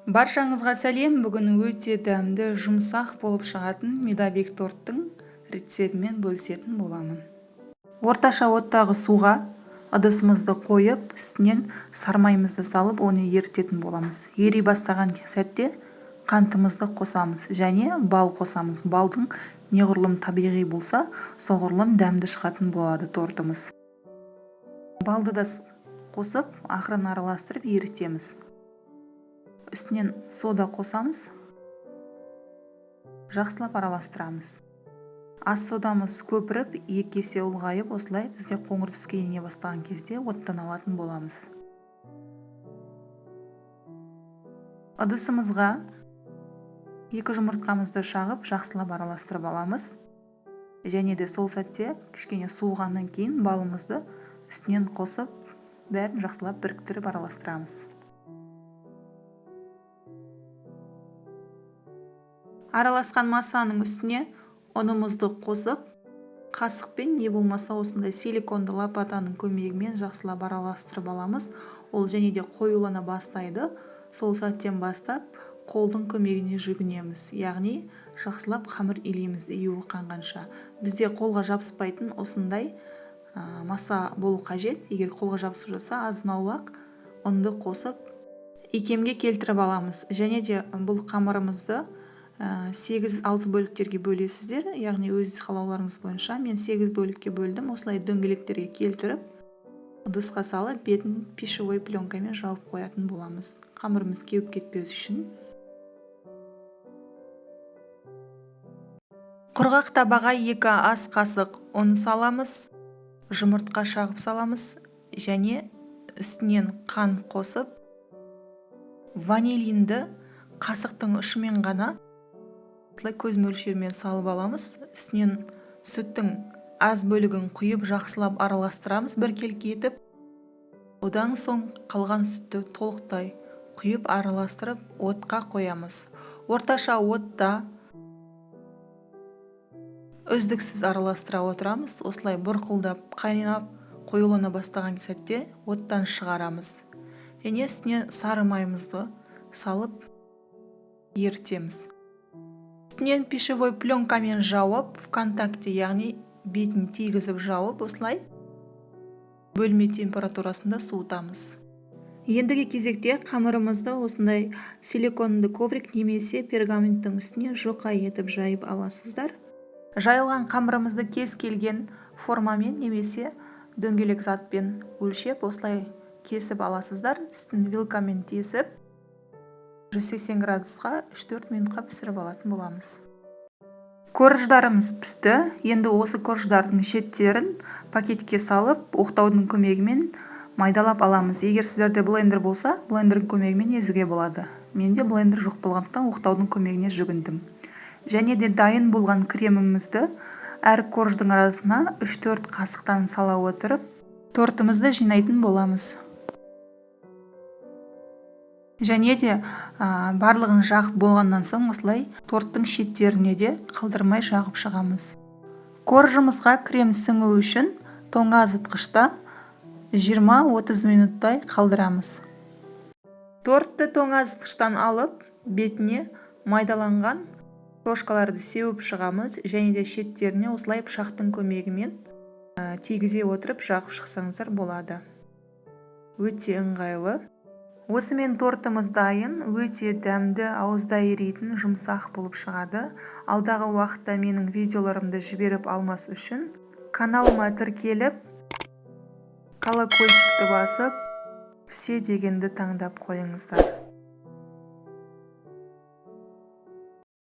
Баршаңызға сәлем! Бүгін өте дәмді, жұмсақ болып шығатын медовик торттың рецептімен бөлісетін боламын. Орташа оттағы суға ыдысымызды қойып, үстінен сармайымызды салып, оны ерітетін боламыз. Ери бастаған сәтте қантымызды қосамыз және бал қосамыз. Балдың неғұрлым табиғи болса, соғұрлым дәмді шығатын болады тортымыз. Балды да қосып, ақырын араластырып ерітеміз. Үстінен сода қосамыз. Жақсылап араластырамыз. Ас содамыз көпіріп, 2 есе ұлғайып, осылай бізде қоңыр түске ене бастаған кезде оттан алатын боламыз. Ыдысымызға 2 жұмыртқамызды шағып, жақсылап араластырып аламыз. Және де сол сәтте кішкене суығаннан кейін балымызды үстінен қосып, бәрін жақсылап біріктіріп араластырамыз. Араласқан массаның үстіне ұнымызды қосып, қасықпен не болмаса осындай силиконды лопатаның көмегімен жақсылап араластырып аламыз. Ол және де қоюлана бастайды. Сол сәттен бастап қолдың көмегіне жүгінеміз. Яғни жақсылап қамыр илейміз июі қанғанша. Бізде қолға жабыспайтын осындай масса болу қажет. Егер қолға жабысып жатса, азын-аулақ ұнды қосып икемге келтіріп аламыз. Және де бұл қамырымызды 8-6 бөліктерге бөлесіздер, яғни өз қалауларыңыз бойынша. Мен 8 бөлікке бөлдім. Осылай дөңгелектерге келтіріп, ыдысқа салып, бетін пищевой пленкамен жауып қоятын боламыз. Қамырымыз кеуіп кетпес үшін. Құрғақ табаға 2 ас қасық ұн саламыз, жұмыртқа шағып саламыз және үстінен қант қосып, ванилинді қасықтың ұшымен ғана осылай көз мөлшерімен салып аламыз. Үстінен сүттің аз бөлігін құйып, жақсылап араластырамыз біркелкі етіп. Одан соң қалған сүтті толықтай құйып, араластырып, отқа қоямыз. Орташа отта үздіксіз араластыра отырамыз. Осылай бұрқылдап қайнап қоюлана бастаған сәтте оттан шығарамыз. Және үстіне сары майымызды салып ерітеміз. Үстінен пищевой пленкамен жауып, ВКонтакте, яғни бетін тигізіп жауып, осылай бөлме температурасында суытамыз. Ендігі кезекте қамырымызды осындай силиконды коврик немесе пергаменттің үстіне жұқа етіп жайып аласыздар. Жайылған қамырымызды кез келген формамен немесе дөңгелек затпен өлшеп, осылай кесіп аласыздар. Үстін вилкамен тесіп, 180 градусқа 3-4 минутқа пісіріп алатын боламыз. Корждарымыз пісті. Енді осы корждардың шеттерін пакетке салып, оқтаудың көмегімен майдалап аламыз. Егер сіздерде блендер болса, блендердің көмегімен езуге болады. Менде блендер жоқ болғандықтан оқтаудың көмегіне жүгіндім. Және де дайын болған кремімізді әр корждың арасына 3-4 қасықтан сала отырып, тортымызды жинайтын боламыз. Және де барлығын жағып болғаннан соң осылай торттың шеттеріне де қалдырмай жағып шығамыз. Коржымызға крем сіңу үшін тоңазытқышта 20-30 минуттай қалдырамыз. Тортты тоңазытқыштан алып, бетіне майдаланған крошкаларды сеуіп шығамыз және де шеттеріне осылай пышақтың көмегімен тигізе отырып жағып шықсаңыздар болады. Өте ыңғайлы. Осымен тортымыз дайын, өте дәмді, ауызда ерейтін жұмсақ болып шығады. Алдағы уақытта менің видеоларымды жіберіп алмас үшін каналыма тіркеліп, колокольчикті басып, все дегенді таңдап қойыңыздар.